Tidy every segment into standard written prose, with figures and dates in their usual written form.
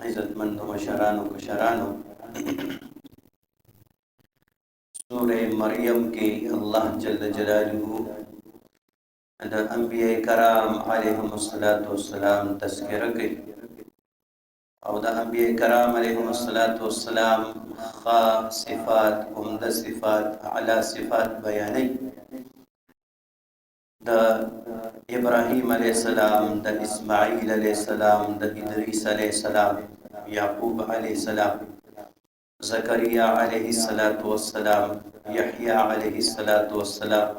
عزتمندو مشرانو کشرانو، سوره مریم کې الله جل جلاله د انبیاء کرام علیهم الصلاۃ والسلام تذکرہ کوي او د انبیاء کرام علیهم الصلاۃ والسلام خا صفات، عمده صفات، اعلی صفات بیانوي. د ابراهیم علیه السلام، د اسماعیل علیه السلام، د ادریس علیه السلام، یعقوب علیه السلام، زکریا علیه الصلاۃ والسلام، یحیی علیه الصلاۃ والسلام،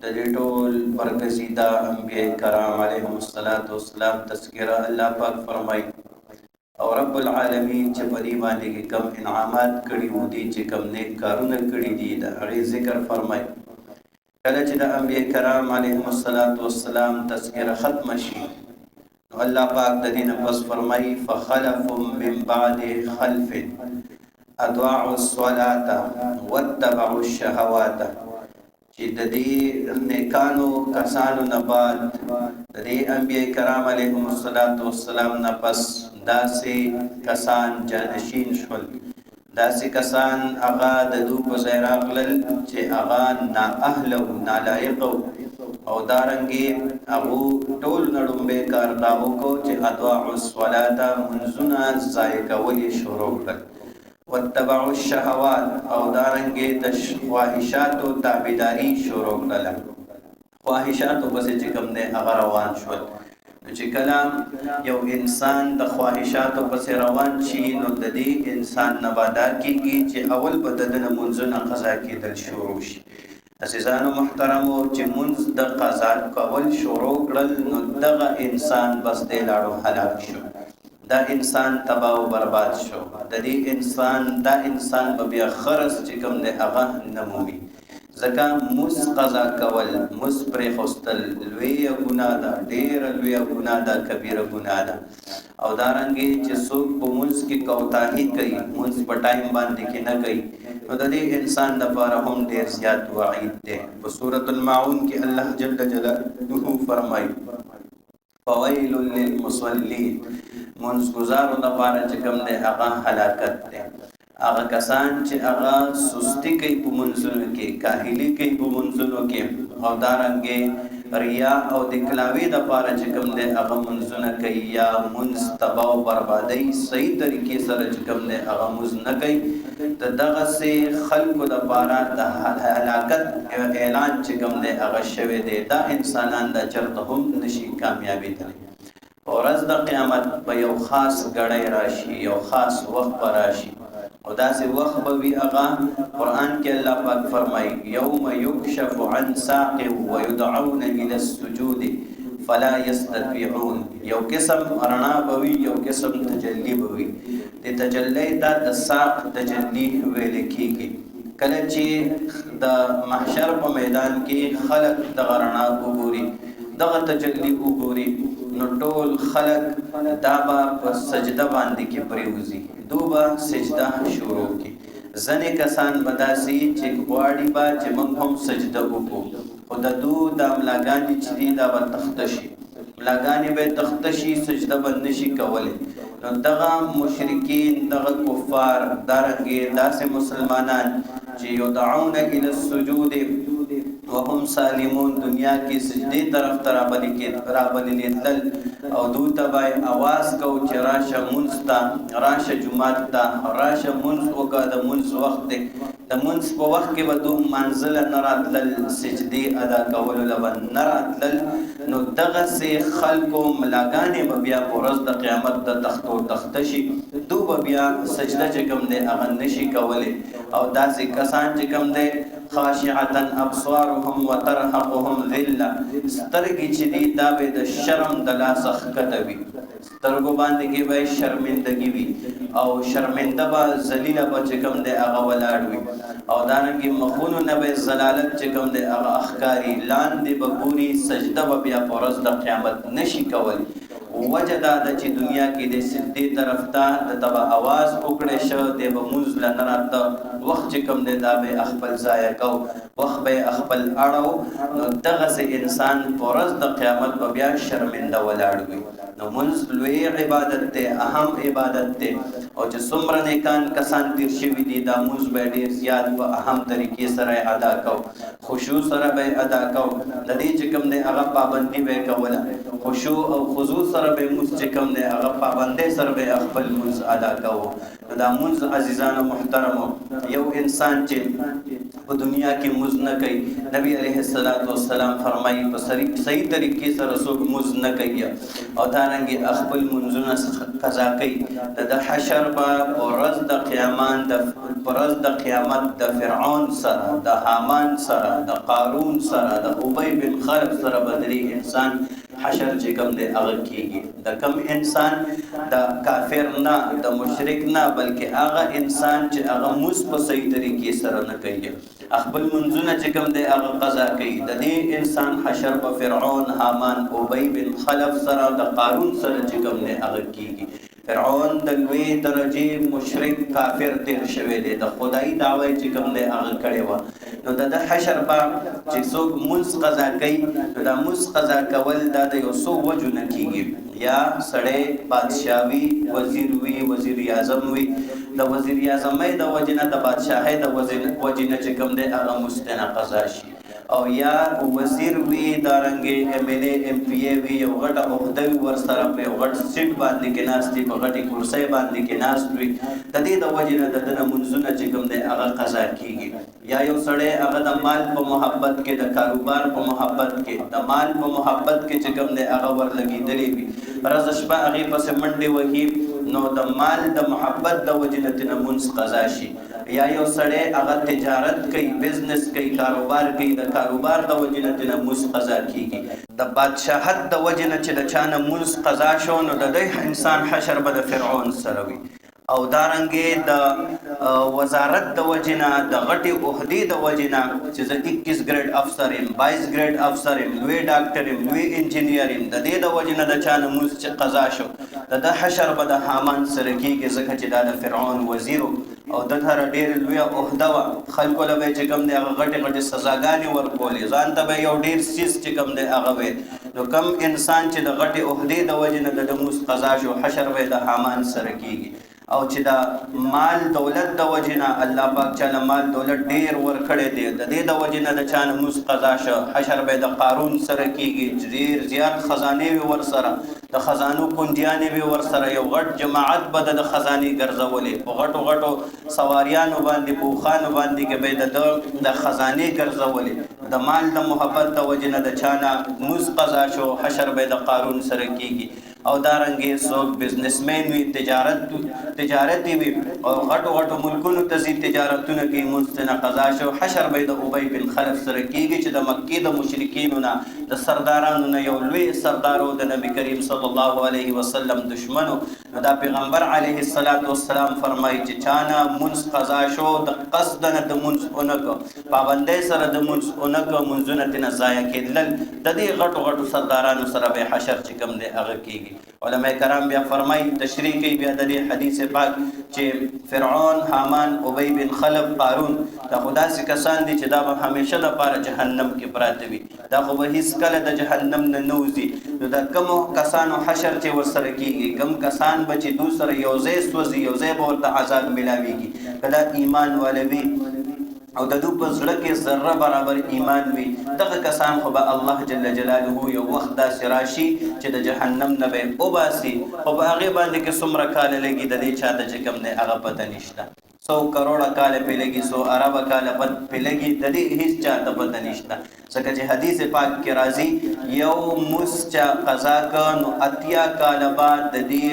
د دې ټول برګزیده انبیاء کرام علیهم الصلاۃ والسلام تذکرہ الله پاک فرمایي. او رب العالمین چې په دې باندې کې کم انعامات کړي وو دي، چې کم نیک کارونه کړي دي، د هغې ذکر فرمایي. کله چې د انبیاء کرام علیهم الصلاۃ والسلام تذکرہ ختم شي، نو الله پاک د دین پس فرمایي: فخلف من بعد خلف اضاعوا الصلاة واتبعوا الشهوات. چې د دې نیکانو کسانو نه بعد، د دې انبیاء کرام علیهم الصلاۃ والسلام نه پس، داسې کسان جانشین شول، داسې کسان هغه د دو په ځای راغلل چې هغه نا اهل او نالایق، او دارنګي هغه ټول نړمبه کار دا وکړو چې اضاعوا الصلاة، منځونه ضایع کول شروع کړل، واتبعوا الشهوات، او دارنګي د خواهشاتو تابعداري شروع کړله، خواهشاتو پسې چې کوم دی هغه روان شول. نو چې کله یو انسان د خواهشاتو پسې روان شي، نو د دې انسان نه به دا کېږي چې اول به د ده نه مونځونه قضا کېدل شروع شي. عزیزانو محترمو، چې مونځ د قضا کول شروع کړل، نو دغه انسان بس دی لاړو، هلاک شو، دا انسان تباه او برباد شو. د دې انسان، دا انسان به بیا خرس چې کوم دی هغه نه مومي، ځکه موس قضا کول، موس پرې خوستل لویه ګناه ده، ډېره لویه ګناه ده، کبیره ګناه ده. او دارنګې چې څوک په مونځ کې کوتاهي کوي، مونځ په ټایم باندې کې نه کوي، نو د دې انسان دپاره هم ډېر زیات وعید دی. په سورة الماعون کې الله جل جلاله فرمایي: فویل للمصلین. مونځ ګزارو دپاره چې کوم دی هغه هلاکت دی. هغه کسان چې هغه سستی کوي په منځونو کې، کاهلی کوي په منځونو کې، او دارنګې ریا او د کلاوی د پاره چې کوم دی هغه منځونه کوي، یا منځ تباہ او بربادي، صحیح طریقې سره چې کوم دی هغه منځ نه کوي، د دغه سي خلکو د پاره د هلاکت اعلان چې کوم دی هغه شوی دی. دا انسانان دا چرته هم نشي کامیابی تللی. ورځ د قیامت به یو خاص ګړی راشي، یو خاص وخت به راشي، او داسې وخت به وي هغه قرآن کې الله پاک فرمایي: یوم یکشف عن ساق ویدعون الی السجود فلا یستطيعون. یو قسم رڼا به وي، یو قسم تجلی به وي. د تجلی ته د ساق تجلی ویل کېږي. کله چې د محشر په میدان کې خلک دغه رڼا وګوري، دغه تجلی وګوري، نو ټول خلک دا به په سجده باندې کې پریوزي، دوبه سجده شروع کی. ځنې کسان به داسې چې غواړي به چې موږ هم سجده وکړو، خو د دو دا ملاګانې چې دي دا به تخته شي، ملاګانې به تخته شي، سجده به نشي کولی. نو دغه مشرکین، دغه کفار، دارنګې داسې مسلمانان چې یدعون الی السجود وهم سالمون، دنیا کې سجدې طرف ته رابللې تلل او دوی ته به اواز کو چې راشه مونځ ته، راشه جومات ته، راشه مونځ وکړه، د مونځ وخت دی. د مونځ په وخت کې به دوی منزله نه راتلل، سجدې ادا کولو له به نه راتلل. نو دغسې خلکو ملاګانې به بیا په ورځ د قیامت د تختو تخته شي، دوی به بیا سجده چې کوم دی هغه نشي کولی. او داسې کسان چې کوم دی، خاشعة ابصارهم وترهقهم ذله، سترګې چې دي دا به د شرم د لاسه ښکته وي، سترګو باندې کې به شرمندګي وي، او شرمنده به، ذلیله به چې کوم دی هغه ولاړ وي، او دارنګې مخونو نه به ذلالت چې کوم دی هغه ښکاري، لاندې به ګوري، سجده به بیا په ورځ د قیامت نشي کولی. وجه دا ده چې دنیا کې د سجدې طرف ته د ته به اواز وکړی شه، دی به مونځ له نه راته، وخت چې کوم دی دا به خپل ضایع کو، وخت به خپل اړو. نو دغسې انسان په ورځ د قیامت به بیا شرمنده ولاړ وي. نو مونځ لوی عبادت دی، اهم عبادت دی، او چې څومره نیکان کسان تیر شوي دي دا مونځ به ډېر زیات په اهم طریقې سره ادا کو، خشوع سره به ادا کو، د دې چې کوم دی هغه پابندي به کوله، خشوع او خضوع سره به مونځ چې کوم دی هغه پابندۍ سره به خپل مونځ ادا کوو. نو دا مونځ عزیزانو محترمو، یو انسان چې په دنیا کې مونځ نه کوي، نبی علیه الصلاة والسلام فرمایي په صحیح طریقې سره څوک مونځ نه کوي او دارنګې خپل مونځونه قضا کوي، د ده حشر به په ورځ د قیامت په ورځ د قیامت د فرعون سره، د هامان سره، د قارون سره، د ابی بن خلف سره به د دې انسان حشر چې کوم دی هغه کیږي. د کم انسان، د کافر نه، د مشرک نه، بلکې هغه انسان چې هغه مونځ په صحیح طریقې سره نه کوي، خپل منځونه چې کوم دی هغه قضا کوي، د دې انسان حشر په فرعون، هامان، ابی بن خلف سره، د قارون سره چې کوم دی هغه کیږي. فرعون د لوی درجې مشرک کافر تیر شوی دی، د خدایي دعوی چې کوم دی هغه کړې وه. نو د ده حشر به چې څوک مونځ قضا کوي، نو دا مونځ قضا کول دا د یو څو وجو نه کیږي. یا سړی بادشاه وي، وزیر وي، وزیر اعظم وي، د وزیر اعظمۍ د وجې نه، د بادشاهۍ د وجې نه چې کوم دی هغه مونځ ترېنه قضا شي، او یا وزیر وي، دارنګې ایم ایل ای، ایم پي ای وي، یو غټه عهده وي ورسره، په یو غټ سیټ باندې کې ناست وي، په غټې کرسۍ باندې کې ناست وي، د دې د وجې نه د ده نه مونځونه چې کوم دی هغه قضا کیږي. یا یو سړی هغه د مال په محبت کې، د کاروبار په محبت کې، د مال په محبت کې چې کوم دی هغه ورلګېدلی وي، ورځ شپه هغې پسې منډې وهي، نو د مال د محبت د وجې نه ترېنه مونځ قضا شي. یا یو سړی هغه تجارت کوي، بزنس کوي، کاروبار کوي، د کاروبار د وجې نه ترېنه مونځ قضا کیږي. د بادشاهت د وجې نه چې د چا نه مونځ قضا شو، نو د دې انسان حشر به د فرعون سره وي. او دارنګې د وزارت د وجې نه، د غټې عهدې د وجې نه چې زه 21 ګریډ افسر یم، 22 ګریډ افسر یم، لوی ډاکټر یم، لوی انجینیر یم، د دې د وجې نه د چا نه مونځ چې قضا شو، د ده حشر به د هامان سره کیږي، ځکه چې دا د فرعون وزیر او د سره ډېره لویه عهده وه. خلکو له به یې چې کوم دی هغه غټې غټې سزاګانې ورکولې، ځان ته به یو ډېر څیز چې کوم دی هغه ویل. نو کم انسان چې د غټې عهدې د وجې نه د ده مونځ قضا شو، حشر به یې د هامان سره کیږي. او چې د مال دولت د وجې نه الله پاک چاله مال دولت ډېر ورکړی دی، د دې د وجې نه د چا نه مونځ قضا شو، حشر به د قارون سره کیږي، چې ډېر زیات خزانې وي ورسره، د خزانو کنجیانې وي ورسره، یو غټ جماعت به د خزانې ګرځولې، په غټو غټو سواریانو باندې، په اوښانو باندې کې به د ده د خزانې ګرځولې. د مال د محبت د وجې نه د چا نه مونځ قضا شو، حشر به د قارون سره کیږي. او دارنګې څوک بزنسمین وي، تجارتي وي او غټو غټو ملکونو ته ځي، تجارتونه کوي، مونځ ترېنه قضا شو، حشر به یې د ابی بن خلف سره کیږي، چې د مکې د مشرکینو نه، د سردارانو نه یو لوی سردار و، د نبی کریم صلی الله علیه وسلم دشمن و. نو دا پیغمبر علیه الصلاة والسلام فرمایي چې چا نه مونځ قضا شو، د قصد نه د مونځ ونه کړ، پابندۍ سره د مونځ ونه کړ، مونځونه ترېنه ضایع کېدل، د دې غټو غټو سردارانو سره به حشر چې کوم دی هغه کیږي. علماء کرام بیا فرمایي، تشریح کوي بیا د دې حدیث پاک چې فرعون، هامان، ابی بن خلف، قارون دا خو داسې کسان دي چې دا به همیشه دپاره جهنم کې پراته وي، دا خو به هیڅکله د جهنم نه نه وځي. نو د کومو کسانو حشر چې ورسره کیږي، کوم کسان به چې دوی سره یو ځای سوځي، یو ځای به ورته عذاب ملاویږي، که دا ایمان واله وي او د دوی په زړه کې ذره برابر ایمان وي، دغه کسان خو به الله جل جلاله یو وخت داسې راشي چې د جهنم نه به یې وباسي، خو په هغې باندې کې څومره کاله لګي د دې چا ته چې کوم دی هغه پته نشته. 100 کروړه کاله پې لګي، 100 اربه کاله پې لګي، د دې هیڅ چا ته پته نشته. ځکه چې حدیث پاک کې راځي یو موس چا قضا که نو 80 کاله بعد د دې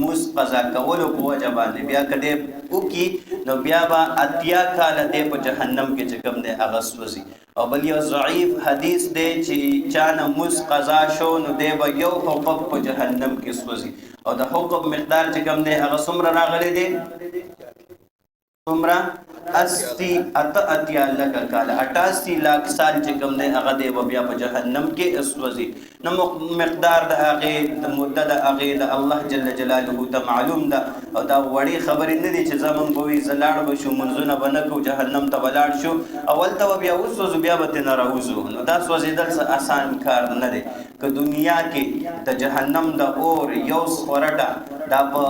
موس قضا کولو په وجه باندې بیا که دی وکړي نو بیا به 80 کاله دی په جهنم کې چې کوم دی هغه سوځي. او بل یو ضعیف حدیث دی چې چا نه موس قضا شو نو دی به یو حقب په جهنم کې سوځي. او د حقب مقدار چې کوم دی هغه څومره راغلی دی؟ څومره؟ 88 لکه کاله، 88 لاک سال چې کوم دی هغه دی به بیا په جهنم کې سوځي. نو مقدار د هغې د مده د هغې د الله جل جلاله ته معلوم ده. او دا وړې خبرې نه دي چې زمونږ به وي زه لاړ به شو، منځونه به نه کوو، جهنم ته به لاړ شو او هلته به بیا وسوځو، بیا به ترې نه راوځو. نو دا سوځېدل څه اسان کار نه دی. که دنیا کې د جهنم د اور یو سخورټه دا په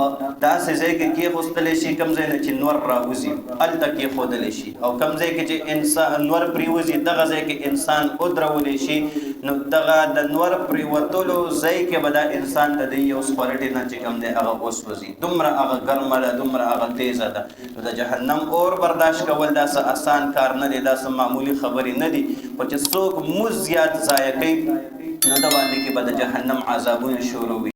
داسې ځای کې کېښوستل شي کوم ځای نه چې نور راوځي، هلته کېښودل شي، او کوم ځای کې چې انسان نور پرېوځي دغه ځای کې انسان ودرول شي، نو دغه د نور پرېوتلو ځای کې به دا انسان د دې یو سخورټې نه چې کوم دی هغه وسوځي. دومره هغه ګرمه ده، دومره هغه تیزه ده. نو د جهنم اور برداشت کول دا څه اسان کار نه دی، دا څه معمولي خبرې نه دي. خو چې څوک مو زیات ضایع کوي نو د باندې کې به د جهنم عذابونه شروع وي.